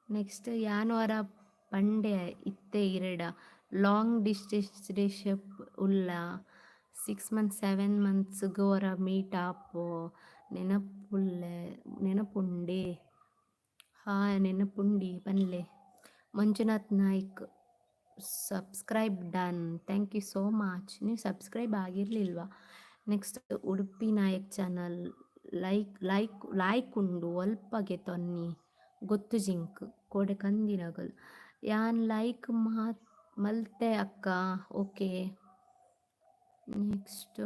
ನೆಕ್ಸ್ಟ್ ಯಾನ್ ಒರ ಪಂಡೆ ಇತ್ತೆ ಇರೆಡ ಲಾಂಗ್ ಡಿಸ್ಟೆನ್ಸ್ ಉಲ್ಲ, 6 ಮಂತ್ಸ್ 7 ಮಂತ್ಸ್ಗ್ ಒರ ಮೀಟ್ ಆಪೊ ನೆನಪುಲ್ಲೆ ನೆನಪುಂಡೆ? ಹಾ, ನೆನಪುಂಡಿ ಪನ್ಲೆ. Manjunath Naik subscribe done. Thank you so much. ನೀವು ಸಬ್ಸ್ಕ್ರೈಬ್ ಆಗಿರಲಿಲ್ವಾ? Next Udupi Nayak channel like like like ಉಂಡು. ಒಲ್ಪಗೆ ತೊನ್ನಿ ಗೊತ್ತುಜಿಂಕ್ ಕೋಡೆ ಕಂದಿನಗಲ್. ಯಾನ್ ಲೈಕ್ ಮಲ್ತೆ ಅಕ್ಕ. ಓಕೆ. ನೆಕ್ಸ್ಟ್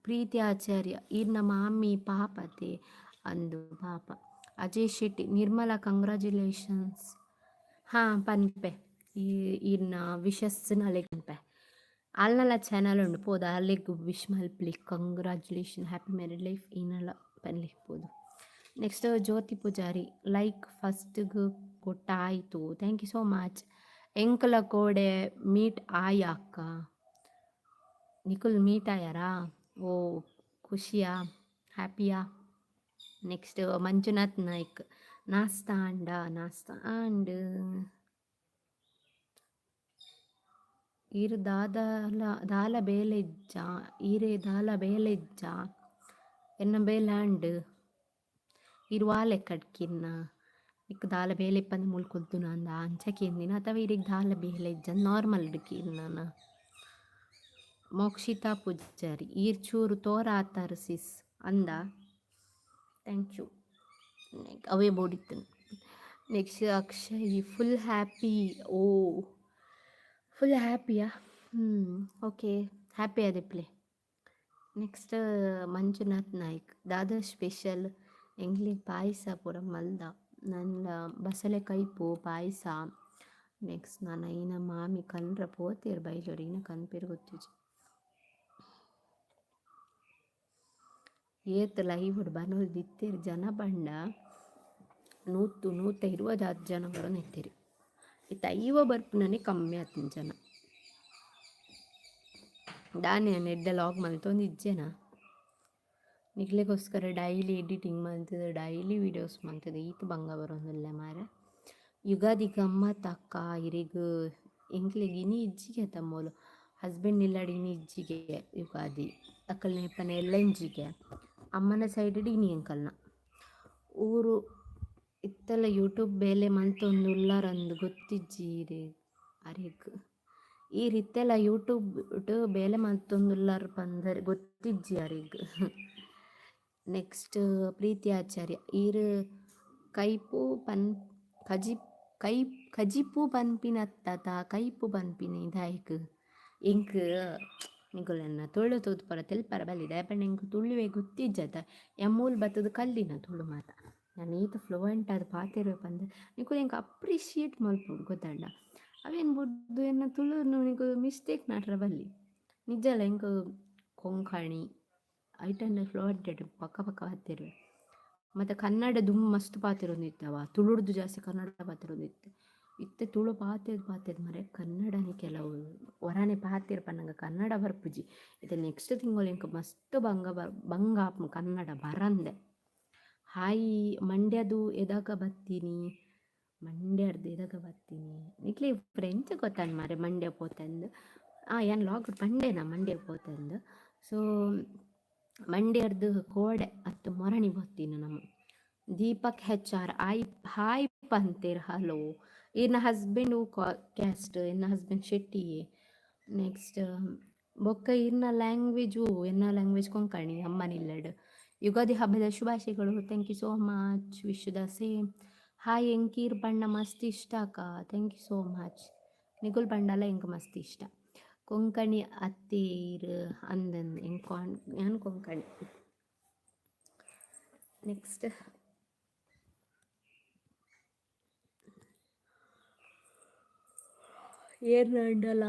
ಪ್ರೀತಿ ಆಚಾರ್ಯ, ಈರ್ನ ಮಾಮಿ ಪಾಪತೆ ಅಂದು ಪಾಪ. ಅಜಯ್ ಶೆಟ್ಟಿ, ನಿರ್ಮಲಾ ಕಂಗ್ರ್ಯಾಚುಲೇಷನ್ಸ್. ಹಾಂ, ಪನ್ಪೆ ಈ ಈರ್ನ ವಿಶಸ್ ಅಲೆಗ್ ಪನ್ಪೆ. ಅಲ್ನಲ ಚಾನಲ್ ಉಂಡು, ಪೋದು ಅಲೆಗ್ ವಿಶ್ ಮಲ್ಪಲಿ. ಕಂಗ್ರ್ಯಾಚುಲೇಷನ್, ಹ್ಯಾಪಿ ಮ್ಯಾರಿಡ್ ಲೈಫ್ ಈನಲ ಪನ್ಲಿ ಪೋದು. ನೆಕ್ಸ್ಟ್ ಜ್ಯೋತಿ ಪೂಜಾರಿ, ಲೈಕ್ ಫಸ್ಟ್ಗೆ ಕೊಟ್ಟಾಯಿತು. Thank you so much. ಎಂಕಲ ಕೋಡೆ ಮೀಟ್ ಆಯ ಅಕ್ಕ. ನಿಕುಲ್ ಮೀಟ್ ಆಯಾರಾ? ಓ, ಖುಷಿಯಾ? ಹ್ಯಾಪಿಯಾ? ನೆಕ್ಸ್ಟ್ ಮಂಜುನಾಥ್ ನಾಯ್ಕ್, ನಾಸ್ತಾ ಅಂಡ? ನಾಸ್ತಾ ಆಂಡ್. ಈರ್ ದಾದಲ ದಾಲ ಬೇಲೆ ಇಜ್ಜಾ? ಈರೆ ದಾಲ ಬೇಲೆ ಇಜ್ಜಾ? ಎನ್ನ ಬೇಲೆ ಆಂಡ್. ಈರ್ ವಾ ಲೆಕ್ಕಡ್ ಕಿನ್ನ? ನಿಕ್ ದಾಲ ಬೇಲೆ ಇಪ್ಪಂದೆ ಮೂಲು ಕುಲ್ದುನ ಅಂದ ಅಂಚ ಕೇಂದಿನ ಅಥವಾ ಈರೆಗ್ ದಾಲ ಬೇಲೆ ಇಜ್ಜ ನಾರ್ಮಲ್ ಕೇಂದಿನ? ಮೋಕ್ಷಿತಾ ಪೂಜಾರಿ, ಈರ್ ಚೂರು ತೋರ ಆತಾರ್ ಸಿಸ್ ಅಂದ. Thank you. ಅವೇ ಬೋಡಿತ್ತು. Next Akshay, full happy. ಓ, ಫುಲ್ ಹ್ಯಾಪಿಯಾ? ಹ್ಞೂ, ಓಕೆ, ಹ್ಯಾಪಿ ಆದಿಪ್ಲೆ. ನೆಕ್ಸ್ಟ್ ಮಂಜುನಾಥ್ ನಾಯ್ಕ್, ದಾದ ಸ್ಪೆಷಲ್? ಎಂಕ್ಲೆಗ್ ಪಾಯಸ ಪೂರ ಮಲ್ದ. ನನ್ನ ಬಸಳೆ ಕೈಪು ಪಾಯಸ. ನೆಕ್ಸ್ಟ್ ನನ ಇನ ಮಾಮಿ ಕನ್ರ ಪೋತೆರ್ ಬೈಲೂರು, ಇನ ಕನ್ಪೆರ್ ಗೊತ್ತಿಜ್ಜಿ. ಏತ್ ಲೈವ್ ಬನೊಂದಿತ್ತೆರ್ ಜನ ಪಂಡ ನೂತು ನೂತ ಇರುವದಾತ್ ಜನ ಬರೊಂದಿತ್ತೆರ್. ಇತ್ತೆ 50 ಬರ್ಪುನನೇ ಕಮ್ಮಿ ಆತುಂಡು ಜನ. ದಾನೆ ಯಾನ್ ಎಡ್ಡೆ ಲಾಗ್ ಮಲ್ತೊಂದಿಜ್ಜೆನ. ನಿಕ್ಲೆಗೋಸ್ಕರ ಡೈಲಿ ಎಡಿಟಿಂಗ್ ಮಲ್ತುದು ಡೈಲಿ ವೀಡಿಯೋಸ್ ಮಲ್ತುದು ಈತ್ ಬಂಗ ಬರೊಂದುಲ್ಲೆ ಮಾರ್ರೆ. ಯುಗಾದಿ ಗಮ್ಮತ್ ಅಕ್ಕ ಇರೆಗ್. ಎಂಕ್ಲೆಗ್ ಇನಿ ಇಜ್ಜಿಗೆ ತಮ್ಮೋಲು. ಹಸ್ಬೆಂಡ್ ಇಲ್ಲಡ್ ಇನಿ ಇಜ್ಜಿಗೆ ಯುಗಾದಿ. ಅಕಲ್ನ ಇಪ್ಪನ ಎಲ್ಲಂಜಿಗೆ. ಅಮ್ಮನ ಸೈಡ್ ಇನಿ ಎಂಕಲ್ನ. ಊರು ಇತ್ತಲ ಯೂಟ್ಯೂಬ್ ಬೇಲೆ ಮಲ್ತೊಂದು ಉಲ್ಲರಂದ್ ಗೊತ್ತಿಜ್ಜಿ ಇರೆಗ್ ಅರೆಗ್. ಈರ್ ಇತ್ತೆಲ ಯೂಟ್ಯೂಬ್ ಬೇಲೆ ಮಲ್ತೊಂದುಲ್ಲರ್ ಪಂದ್ ಗೊತ್ತಿಜ್ಜಿ ಅರೆಗ್. ನೆಕ್ಸ್ಟ್ ಪ್ರೀತಿ ಆಚಾರ್ಯ, ಈರ್ ಕೈಪು ಪನ್ ಕಜಿ ಕೈ ಕಜಿಪು ಪನ್ಪಿನತ್ತ ಕೈಪು ಪನ್ಪಿನಿ ದಾಯೆಗ್? ಎಂಕ್ ನಿಕುಲೆನ ತುಳು ತೂದು ಪೂರ ತೆಲ್ಪರ ಬಲ್ಲಿ. ದಾಯೆ ಪಂಡ ಎಂಕ್ ತುಳುವೆ ಗೊತ್ತಿಜ್ಜತ. ಯಾನ್ ಮೂಲು ಬತ್ತುದು ಕಲ್ದಿನ ತುಳು ಮಾತ. ಯಾನ್ ಈತ್ ಫ್ಲೂಯೆಂಟ್ ಆದ್ ಪಾತೆರುವೆ ಪಂದ್ ನಿಕುಲು ಎಂಕ್ ಅಪ್ರಿಷಿಯೇಟ್ ಮಲ್ಪೊಡು, ಗೊತ್ತಾಂಡ? ಅವೆನ್ ಬುಡ್ದು ಎನ್ನ ತುಳುನು ನಿಕುಲು ಮಿಸ್ಟೇಕ್ ನಾಡ್ರೆ ಬಲ್ಲಿ. ನಿಜಲ ಎಂಕ್ ಕೊಂಕಣಿ ಐಟಂಡ ಫ್ಲೂಯೆಂಟ್ ಪಕ್ಕ ಪಕ್ಕ ಪಾತೆರುವೆ. ಮತ್ತು ಕನ್ನಡ ದುಂಬು ಮಸ್ತ್ ಪಾತೆರೊಂದಿತ್ತವ, ತುಳುಡ್ದು ಜಾಸ್ತಿ ಕನ್ನಡ ಪಾತೆರೊಂದಿತ್ತೆ. ಇತ್ತೆ ತುಳು ಪಾತೆರ್ದ್ ಪಾತೆರ್ದ್ ಮಾರ್ರೆ ಕನ್ನಡನೇ ಕೆಲವು ಒರಾನೆ ಪಾತೆರ್ ಪನ್ನಗ ಕನ್ನಡ ಬರ್ಪುಜಿ. ಇತ್ತೆ ನೆಕ್ಸ್ಟ್ ತಿಂಗೊಲು ಎಂಕ್ ಮಸ್ತ್ ಬಂಗ ಬಂಗ ಆಪುಂಡು ಕನ್ನಡ ಬರಂದೆ. ಹಾಯ್, ಮಂಡ್ಯದು ಎದಾಗ ಬತ್ತೀನಿ? ಮಂಡ್ಯರ್ದ್ ಎದಾಗ ಬತ್ತೀನಿ? ನಿಕ್ಲೆ ಫ್ರೆಂಡ್ಸ್ ಗೊತ್ತಾಂಡ್ ಮಾರ್ರೆ ಮಂಡ್ಯ ಪೋತೆಂದ್. ಆ ಯಾನ್ ಲಾಗ್ ಪಂಡೆನಾ ಮಂಡ್ಯ ಪೋತೆಂದ್. ಸೊ ಮಂಡ್ಯರ್ದ್ ಕೋಡೆ ಅತ್ತ್ ಮೊರಣಿ ಬತ್ತಿನ ನಮ. ದೀಪಕ್ ಹೆಚ್ ಆರ್ ಆಯ್ ಹಾಯ್ ಪಂತೆರ್. ಹಲೋ. ಈರ್ನ ಹಸ್ಬೆಂಡ್ ಕ್ಯಾಸ್ಟ್? ಎನ್ನ ಹಸ್ಬೆಂಡ್ ಶೆಟ್ಟಿಯೇ. ನೆಕ್ಸ್ಟ್ ಬೊಕ್ಕ ಈರ್ನ ಲ್ಯಾಂಗ್ವೇಜ್? ಎನ್ನ ಲ್ಯಾಂಗ್ವೇಜ್ ಕೊಂಕಣಿ, ಅಮ್ಮನಿಲ್ಲಡ್. ಯುಗಾದಿ ಹಬ್ಬದ ಶುಭಾಶಯಗಳು. Thank you so much, wish the same. Hi, ಎಂಕ್ ಈರ್ ಪಂಡ ಮಸ್ತ್ ಇಷ್ಟ ಅಕ್ಕ. Thank you so much. ನಿಕುಲ್ ಪಂಡಲ ಎಂಕ್ ಮಸ್ತ್ ಇಷ್ಟ. ಕೊಂಕಣಿ ಅತ್ತೇರ್ ಅಂದನ್ ಎಂಕ್ ಯಾನ್ ಕೊಂಕಣಿ. ನೆಕ್ಸ್ಟ್ ಏರ್ನಾಂಡಲ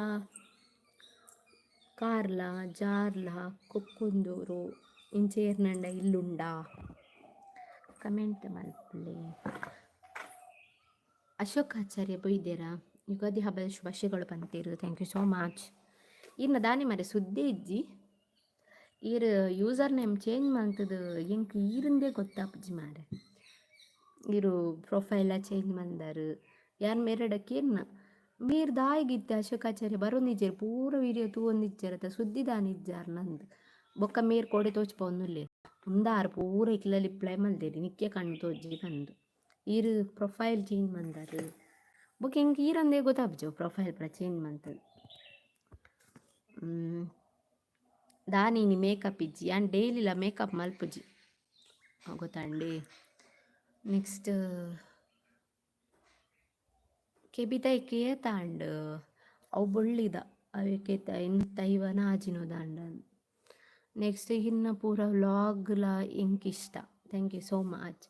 ಕಾರ್ಲ, ಜಾರ್ಲ, ಕೊಕ್ಕುಂದೂರು ಇಂಚ ಏರ್ನಾಂಡ ಇಲ್ಲುಂಡಾ? ಕಮೆಂಟ್ ಮಲ್ಪುಲೆ. ಅಶೋಕ್ ಆಚಾರ್ಯ ಬೈದೇರಾ? ಯುಗಾದಿ ಹಬ್ಬದ ಶುಭಾಶಯಗಳು ಪಂತೇರು. Thank you so much. ಈರ್ನ ದಾನೆ ಮಾರ್ರೆ ಸುದ್ದಿ ಇಜ್ಜಿ. ಈರ್ ಯೂಸರ್ ನೇಮ್ ಚೇಂಜ್ ಮಲ್ತುದು ಎಂಕ್ ಈರಿಂದೇ ಗೊತ್ತಾಪುಜಿ ಮಾರ್ರೆ. ಈರು ಪ್ರೊಫೈಲ ಚೇಂಜ್ ಮಲ್ದಾರ್. ಯಾನ್ ಮೇರೆಡ ಕೇನ್ನ ಮೇರ್ ದಾಯೆಗ್ ಅಶೋಕ್ ಆಚಾರ್ಯ ಬರೊಂದಿಜ್ಜೆರ್, ಪೂರ ವೀಡಿಯೋ ತೂವೊಂದಿಜ್ಜೆರ್ ಅತ್ತ, ಸುದ್ದಿ ದಾನೆ ಇಜ್ಜಾರ್ ನಂದು. ಬೊಕ್ಕ ಮೇರ್ ಕೋಡೆ ತೋಜ್ಪಾವೊಂದುಲ್ಲೆರ್. ಉಂದಾರ್ ಪೂರ ಇಕ್ಲ ರಿಪ್ಲೈ ಮಲ್ದೆರ್ ನಿಕ್ಕೆ ಕಣ್ಣ್ ತೋಜಿ ಪಂದ್. ಈರ್ ಪ್ರೊಫೈಲ್ ಚೇಂಜ್ ಮಲ್ದಾರ್. ಬೊಕ್ಕ ಎಂಕ್ ಈರಂದೇ ಗೊತ್ತಾಪುಜಿ ಪ್ರೊಫೈಲ್ ಪೂರ ಚೇಂಜ್ ಮಲ್ತದ್. ದಾನೆ ಇನಿ ಮೇಕಪ್ ಇಜ್ಜಿ? ಯಾನ್ ಡೈಲಿಲ ಮೇಕಪ್ ಮಲ್ಪುಜಿ, ಗೊತ್ತಾಂಡೆ? ನೆಕ್ಸ್ಟ್ ಕೆಬಿತ ಏತ್ ಆಂಡ್? ಅವು ಬೊಳ್ಳಿದ ಅವೆಕ್ ಏತ್ ಐವನ ಆಜಿನೋದ ಆಂಡ್. ನೆಕ್ಸ್ಟ್ ಇನ್ನ ಪೂರ ವ್ಲಾಗ್ಲ ಎಂಕ್ ಇಷ್ಟ. Thank you so much.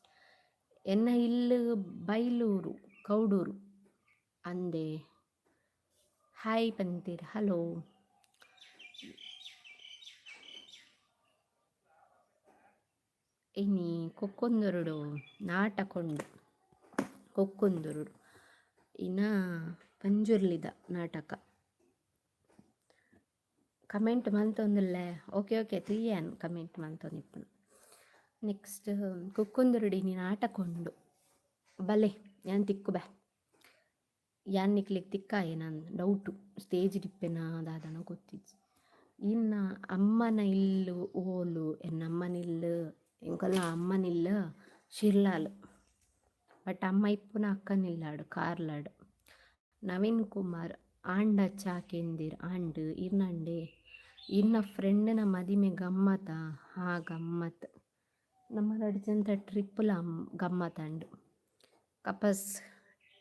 ಎನ್ನ ಇಲ್ಲ್ ಬೈಲೂರು ಕೌಡೂರು ಅಂದೆ. ಹಾಯ್ ಪಂತೀರ್, ಹಲೋ. ಇನಿ ಕೊಕ್ಕೊಂದುರುಡು ನಾಟಕ ಉಂಡು. ಕೊಕ್ಕೊಂದುರುಡು ಇನ ಪಂಜುರ್ಲಿದ ನಾಟಕ. ಕಮೆಂಟ್ ಮಲ್ತೊಂದುಲ್ಲೆ. ಓಕೆ ಓಕೆ, ತೂಯೆ ಯಾನ್ ಕಮೆಂಟ್ ಮಲ್ತೊಂದಿಪ್ಪುನು. ನೆಕ್ಸ್ಟ್ ಕುಕ್ಕೊಂದುರುಡು ಇನಿ ನಾಟಕ ಉಂಡು. ಬಲೆ ಯಾನ್ ತಿಕ್ಕುಬೆ. ಯಾನ್ ನಿಕ್ಲೆಗ್ ತಿಕ್ಕಾಯೆನ ಡೌಟು, ಸ್ಟೇಜ್ ಇಪ್ಪೆನ ದಾದನ ಗೊತ್ತಿಜ್ಜಿ. ಇನ್ನ ಅಮ್ಮನ ಇಲ್ಲ್ ಓಲು? ಎನ್ನ ಅಮ್ಮನ ಇಲ್ಲ್, ಎಂಕಲ್ನ ಅಮ್ಮನ ಇಲ್ಲ್ ಶಿರ್ಲಾಲ್. ಬಟ್ ಅಮ್ಮ ಇಪ್ಪುನ ಅಕ್ಕನ ಇಲ್ಲಾಡ್, ಕಾರ್ಲಾಡ್. ನವೀನ್ ಕುಮಾರ್ ಆಂಡ ಚಾ ಕೇಂದಿರ್ ಆಂಡ್ ಇರ್ನಂಡೆ. ಇರ್ನ ಫ್ರೆಂಡ್ನ ಮದಿಮೆ ಗಮ್ಮತಾ? ಹಾ ಗಮ್ಮತ್. ನಮ್ಮ ರಡ್ಡ್ ಜನತ ಟ್ರಿಪ್ಪುಲ ಗಮ್ಮತಾಂಡ್. ಕಪಸ್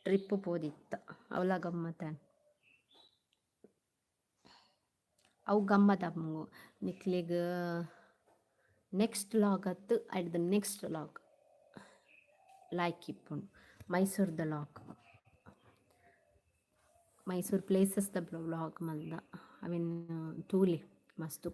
ಟ್ರಿಪ್ ಪೋದಿತ್ತ, ಅವಲ ಗಮ್ಮತಾಂಡ್. ಅವು ಗಮ್ಮತ್ ಆಪುಂಡು ನಿಕ್ಲೆಗ್. ನೆಕ್ಸ್ಟ್ ಲಾಗ್ ಅತ್ತ್, ಐಡ್ದ್ ನೆಕ್ಸ್ಟ್ ಲಾಗ್ ಲಾಯ್ಕ್ ಇಪ್ಪುಂಡು. ಮೈಸೂರ್ದ ಲಾಗ್, ಮೈಸೂರು ಪ್ಲೇಸಸ್ದ ವ್ಲಾಗ್ ಮಲ್ದ, ಅವೆನ್ ತೂಲೆ ಮಸ್ತ್.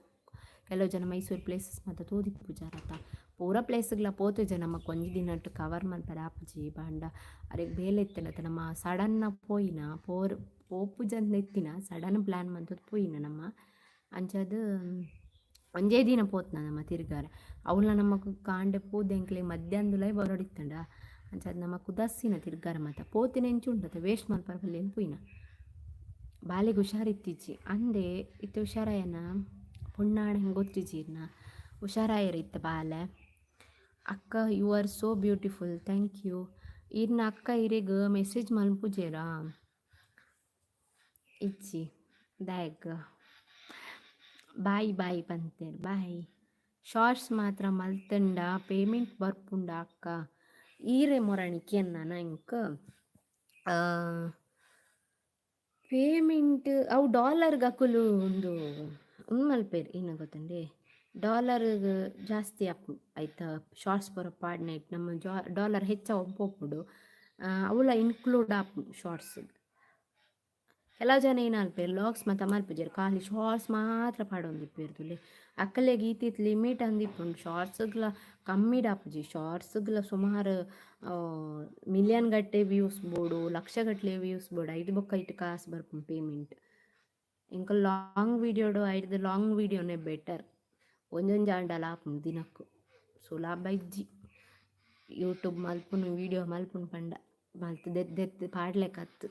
ಕೆಲವು ಜನ ಮೈಸೂರು ಪ್ಲೇಸಸ್ ಮಾತ ತೂದಿಪ್ಪುಜಾರತ. ಪೂರ ಪ್ಲೇಸ್ಗ್ಲ ಪೋತುಜ, ನಮಕ್ ಒಂಜಿ ದಿನಟ್ ಕವರ್ ಮಲ್ಪರೆ ಆಪುಜಿ. ಪಂಡ ಅರೆಗ್ ಬೇಲೆ ಇತ್ತ್ಂಡತ, ನಮ್ಮ ಸಡನ್ ಪೋಯಿನ, ಪೋರ್ ಪೋಪುಜಂದ್ ಇತ್ತಿನ, ಸಡನ್ ಪ್ಲ್ಯಾನ್ ಮಂತುದು ಪೋಯಿನ ನಮ್ಮ. ಅಂಚಾದ್ ಒಂಜೇ ದಿನ ಪೋತ್ನ ನಮ ತಿರ್ಗಾರೆ. ಅವ್ಲ ನಮಕ್ ಕಾಂಡೆ ಪೋದು ಎಂಕ್ಲೆಗ್ ಮಧ್ಯಾಹ್ನದುಲಾಯಿ ಬರೊಡಿತ್ತುಂಡ. ಅಂಚಾದ್ ನಮಕ್ ಉದಾಸೀನ ತಿರ್ಗಾರೆ ಮಾತ. ಪೋತಿನ ಎಂಚ ಉಂಡತ, ವೇಸ್ಟ್ ಮಲ್ಪರೆ ಬಲ್ಲಿಂದ್ ಪೋಯಿನ. ಬಾಲೆಗ್ ಹುಷಾರಿತ್ತಿಜ್ಜಿ ಅಂದೆ, ಇತ್ತೆ ಹುಷಾರಾಯನ ಪೊಣ್ಣಾಡ ಹೆಂಗೆ ಗೊತ್ತಿಜ್ಜಿ ಇರ್ನ. ಹುಷಾರಾಯೆರ್ ಇತ್ತೆ ಬಾಲೆ. ಅಕ್ಕ you are so beautiful, thank you. ಈರ್ನ ಅಕ್ಕ ಇರೆಗ್ ಮೆಸೇಜ್ ಮಲ್ಪುಜೆರಾ? ಇಜ್ಜಿ. ದಾಯೆಗ್? ಬಾಯ್ ಬಾಯ್ ಪಂತೆರ್, ಬಾಯ್. ಶಾರ್ಟ್ಸ್ ಮಾತ್ರ ಮಲ್ತುಂಡ ಪೇಮೆಂಟ್ ಬರ್ಪುಂಡ ಅಕ್ಕ? ಈರೆ ಮೊರಣಿ ಕೇನ್ನನ ಎಂಕ್. ಪೇಮೆಂಟ್ ಅವು ಡಾಲರ್ಗ್ ಅಕುಲು ಉಂದು ಉಂದು ಮಲ್ಪೆರ್, ಏನ ಗೊತ್ತುಂಡೆ, ಡಾಲರ್ಗ್ ಜಾಸ್ತಿ ಆಪುಂಡು ಐತ. ಶಾರ್ಟ್ಸ್ ಪೂರ ಪಾಡ್ನೈಟ್ ನಮ್ಮ ಡಾಲರ್ ಹೆಚ್ಚ ಪೋಪುಂಡು. ಅವುಲ ಇನ್ಕ್ಲೂಡ್ ಆಪುಂಡು ಶಾರ್ಟ್ಸ್. ಕೆಲವು ಜನ ಏನ್ ಮಲ್ಪೆರ್, ವ್ಲಾಗ್ಸ್ ಮಾತ ಮಲ್ಪುಜೆರ್, ಖಾಲಿ ಶಾರ್ಟ್ಸ್ ಮಾತ್ರ ಪಾಡೊಂದಿಪ್ಪೆರ್ ತೂಲೆ. ಅಕಲೆಗ್ ಈತ್ ಈತ್ ಲಿಮಿಟ್ ಅಂದ್ ಇಪ್ಪುಂಡು. ಶಾರ್ಟ್ಸ್ಗ್ಲ ಕಮ್ಮಿಡ್ ಆಪುಜಿ. ಶಾರ್ಟ್ಸ್ಗ್ಲ ಸುಮಾರು ಮಿಲಿಯನ್ ಗಟ್ಟಲೆ ವ್ಯೂಸ್ ಬೋಡು, ಲಕ್ಷ ಗಟ್ಟಲೆ ವ್ಯೂಸ್ ಬೋಡು. ಐದ್ ಬೊಕ್ಕ ಐಟ್ ಕಾಸ್ ಬರ್ಪುಂಡು ಪೇಮೆಂಟ್. ಎಂಕುಲು ಲಾಂಗ್ ವೀಡಿಯೋಡು ಐಡ್ದ್ ಲಾಂಗ್ ವೀಡಿಯೋನೇ ಬೆಟರ್. ಒಂಜೊಂಜಿ ಆಂಡಲ ಆಪುಂಡು ದಿನಕ್ಕು. ಸುಲಭ ಇಜ್ಜಿ ಯೂಟ್ಯೂಬ್ ಮಲ್ಪುನು, ವೀಡಿಯೋ ಮಲ್ಪುನು ಪಂಡ. ಮಲ್ತ್ ದೆತ್ತ್ ದೆತ್ತ್ ಪಾಡ್ಲೆಕತ್ತ್.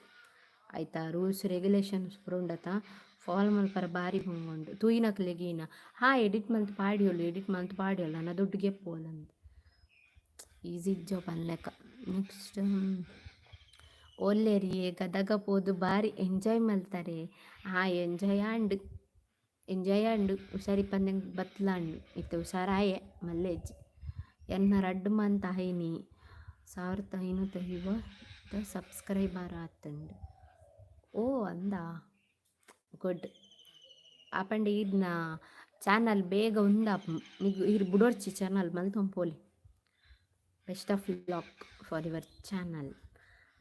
ಐತ ರೂಲ್ಸ್ ರೆಗ್ಯುಲೇಷನ್ಸ್ ಪೂರ ಉಂಡತ, ಫಾಲೋ ಮಲ್ಪರೆ ಬಾರಿ ಬಂಗ ಉಂಡು. ತೂಯಿನಕ್ಲೆಗ್ ಈನ ಹಾ ಎಡಿಟ್ ಮಲ್ತ್ ಪಾಡಿಯೊಲು, ಎಡಿಟ್ ಮಲ್ತ್ ಪಾಡಿಯೊಲು, ನನ ದುಡ್ಡು ಗೆಪ್ಪುವೊಲಂದ್. ಈಸಿ ಇಜ್ಜೋ ಪನ್ಲೆಕ. ನೆಕ್ಸ್ಟ್ ಓಲ್ಲೇರಿಯೇ? ಗದಗ ಪೋದು ಬಾರಿ ಎಂಜಾಯ್ ಮಲ್ತಾರೆ. ಹಾ, ಎಂಜಾಯ್ ಆಂಡ್, ಎಂಜಾಯ್ ಆಂಡ್. ಹುಷಾರಿಪ್ಪಂದೆ ಬತ್ಲಾಂಡ್, ಇತ್ತೆ ಹುಷಾರಾಯೆ, ಮಲ್ಲೆಜ್ಜಿ. ಎನ್ನ ರಡ್ಡ್ ಮಂತ್ ಆಯಿನಿ, 1550 ಸಬ್ಸ್ಕ್ರೈಬರ್ ಆತುಂಡು. ಓ ಅಂದಾ, ಗುಡ್. ಆಪಂಡ ಈರ್ನ ಚಾನಲ್ ಬೇಗ ಉಂದಾಪ್ ನಿಗ್ ಈರ್ ಬುಡೊರ್ಚಿ, ಚಾನಲ್ ಮಲ್ತೊಂದು ಪೋಲಿ. Best of luck for your channel.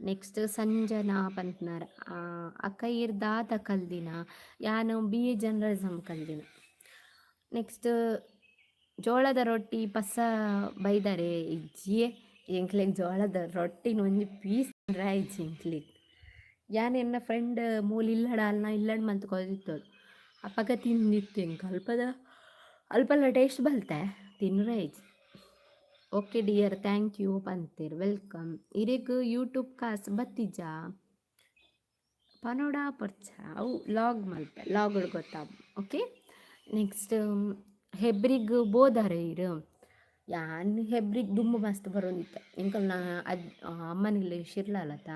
Next Sanjana ಪನ್ಪುನಾರ್, ಅಕ್ಕ ಈರ್ ದಾದ ಕಲ್ದಿನ? ಯಾನ್ ಬಿ.ಎ ಜರ್ನಲಿಸಮ್ ಕಲ್ದಿನ. ನೆಕ್ಸ್ಟ್ ಜೋಳದ ರೊಟ್ಟಿ ಪಸ ಬೈದರೆ? ಇಜ್ಜಿಯೇ, ಎಂಕ್ಲೆಗ್ ಜೋಳದ ರೊಟ್ಟಿನ ಒಂಜಿ ಪೀಸ್ ಇಜ್ಜಿ ಎಂಕ್ಲೆಗ್. ಯಾನ್ ಎನ್ನ ಫ್ರೆಂಡ್ ಮೂಲು ಇಲ್ಲಡ ಅಲ್ನ ಇಲ್ಲಡ್ ಮಲ್ತ್ ಕೊರ್ದಿತ್ತೋಲು, ಅಪಗ ತಿಂದಿತ್ತು. ಎಂಕ್ ಅಲ್ಪದ ಅಲ್ಪಲ ಟೇಸ್ಟ್ ಬಲ್ತೆ, ತಿನ್ರೆ ಇಜ್ಜಿ. ಓಕೆ ಡಿಯರ್, thank you ಪಂತೆರ್, welcome. ಇರೆಗ್ ಯೂಟ್ಯೂಬ್ ಕಾಸ್ ಬತ್ತಿಜಾ? ಪನೋಡ ಪೊರ್ಚ, ಅವು ಲಾಗ್ ಮಲ್ಪೆ, ಲಾಗ್ಡ್ ಗೊತ್ತಾಪ್. ಓಕೆ, ನೆಕ್ಸ್ಟ್ ಹೆಬ್ರಿಗ್ ಬೋದಾರ ಇರ್? ಯಾನ್ ಹೆಬ್ರಿಗ್ ದುಂಬು ಮಸ್ತ್ ಬರೋಂದಿತ್ತೆ. ಎಂಕಲ್ನ ಅಜ್ ಅಮ್ಮನಿಲ್ಲ್ ಶಿರ್ಲಾಲತ,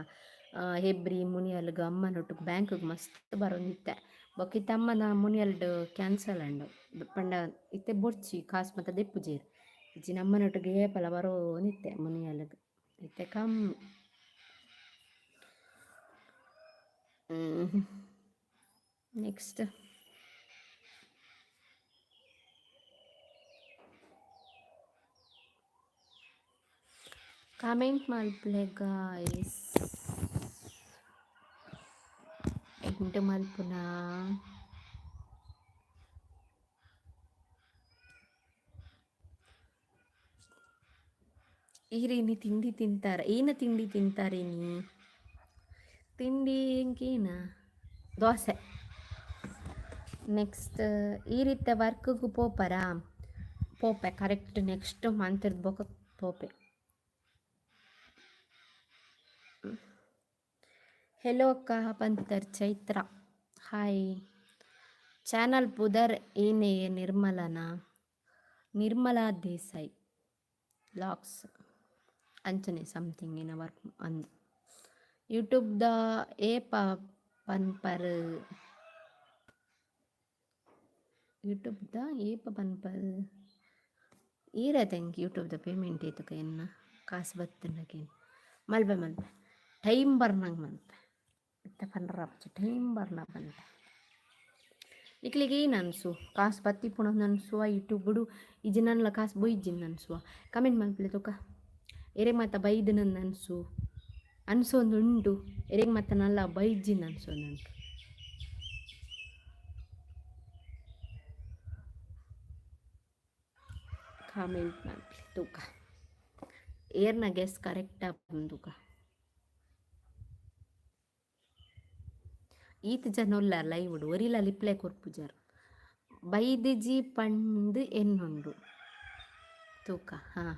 ಹೆಬ್ರಿ ಮುನಿಯಲ್ಗ್ ಅಮ್ಮನೊಟ್ಟುಗು ಬ್ಯಾಂಕ್ಗ್ ಮಸ್ತ್ ಬರೋಂದಿತ್ತೆ. ಬೊಕ್ಕ ಇತ್ತೆ ಅಮ್ಮನ ಮುನಿಯಲ್ಡ್ ಕ್ಯಾನ್ಸಲ್ ಆಂಡ್. ಪಂಡ ಇತ್ತೆ ಬೊಡ್ಚಿ, ಕಾಸ್ ಮಾತ ದೆಪ್ಪುಜೆರ್. ಇಜ್ಜಿಂಡ ಅಮ್ಮನೊಟ್ಟಿಗೆ ಏಪಲ ಬರೋನಿತ್ತೆ ಮುನಿಯಲ್ಗ್. ಇತ್ತೆ ಕಮ್ಮಿ. ನೆಕ್ಸ್ಟ್ ಕಾಮೆಂಟ್ ಮಲ್ಪುಲೆ ಗಾಯ್ಸ್. ಎಂಟ್ ಮಲ್ಪುನಾ? ಈರ್ ತಿಂಡಿ ತಿಂತಾರ? ಏನ ತಿಂಡಿ ತಿಂತಾರೇನಿ? ತಿಂಡಿ ಎಂಕೇನ ದೋಸೆ. ನೆಕ್ಸ್ಟ್ ಈ ರೀತಿ ವರ್ಕ್ಗ್ ಪೋಪರಾ? ಪೋಪೆ, ಕರೆಕ್ಟ್ ನೆಕ್ಸ್ಟ್ ಮಂತ್ ಬೊಕ ಪೋಪೆ. ಹೆಲೋ ಅಕ್ಕ ಪಂತರ್ ಚೈತ್ರ, ಹಾಯ್. ಚಾನಲ್ ಪುದರ್ ಏನೇ? ನಿರ್ಮಲನಾ? ನಿರ್ಮಲಾ ದೇಸಾಯಿ ವ್ಲಾಗ್ಸ್ ಅಂಚನೆ ಸಮಥಿಂಗ್ ಏನ ವರ್ಕ್ ಅಂದ್. ಯೂಟ್ಯೂಬ್ದ ಏಪ ಪನ್ಪರ್? ಯೂಟ್ಯೂಬ್ದ ಏಪ ಪನ್ಪರ್? ಈರೈತೆ ಎಂಕ್ ಯೂಟ್ಯೂಬ್ದ ಪೇಮೆಂಟ್ ಏತಕ ಎನ್ನ ಕಾಸು ಬತ್ತುಂಡಕೇನು ಮಲ್ಪೆ ಮಲ್ಪೆ, ಟೈಮ್ ಬರ್ನಂಗೆ ಮಲ್ಪೆ. ಇತ್ತೆ ಪಂಡ್ರ ಟೈಮ್ ಬರ್ನ ಪನ್ಪೆ. ನಿಕ್ಲೆಗ್ ಏನು ಅನ್ಸು? ಕಾಸು ಬತ್ತಿಪ್ಪುನ ಅನ್ಸುವ ಯೂಟ್ಯೂಬ್ ಇಜ್ಜಿ ನನ್ಲ ಕಾಸು ಬೊಯ್ಜಿಂದ್ ಅನ್ಸುವ? ಕಮೆಂಟ್ ಮಲ್ಪಲೆ ತೂಕ. ಎರೆಗ್ ಮಾತ ಬೈದನಂದು ಅನ್ಸು ಅನ್ಸೊಂದುಂಡು, ಎರೆಗ್ ಮಾತ ನಲ್ಲ ಬೈಜಿಂದ್ ಅನ್ಸೊಂದುಂಡು? ಕಾಮೆಂಟ್ ಮಲ್ಪಲೆ ತೂಕ. ಏರ್ನ ಗೆಸ್ ಕರೆಕ್ಟ್ ಆಪುಂಡು ತೂಕ. ಈತ್ ಜನ ಉಲ್ಲಾರ್ ಲೈವ್, ಒರಿಲ ರಿಪ್ಲೈ ಕೊರ್ಪುಜರ್. ಬೈದಿಜಿ ಪಂದ್ ಎನ್ನುಂಡು ತೂಕ. ಹಾಂ.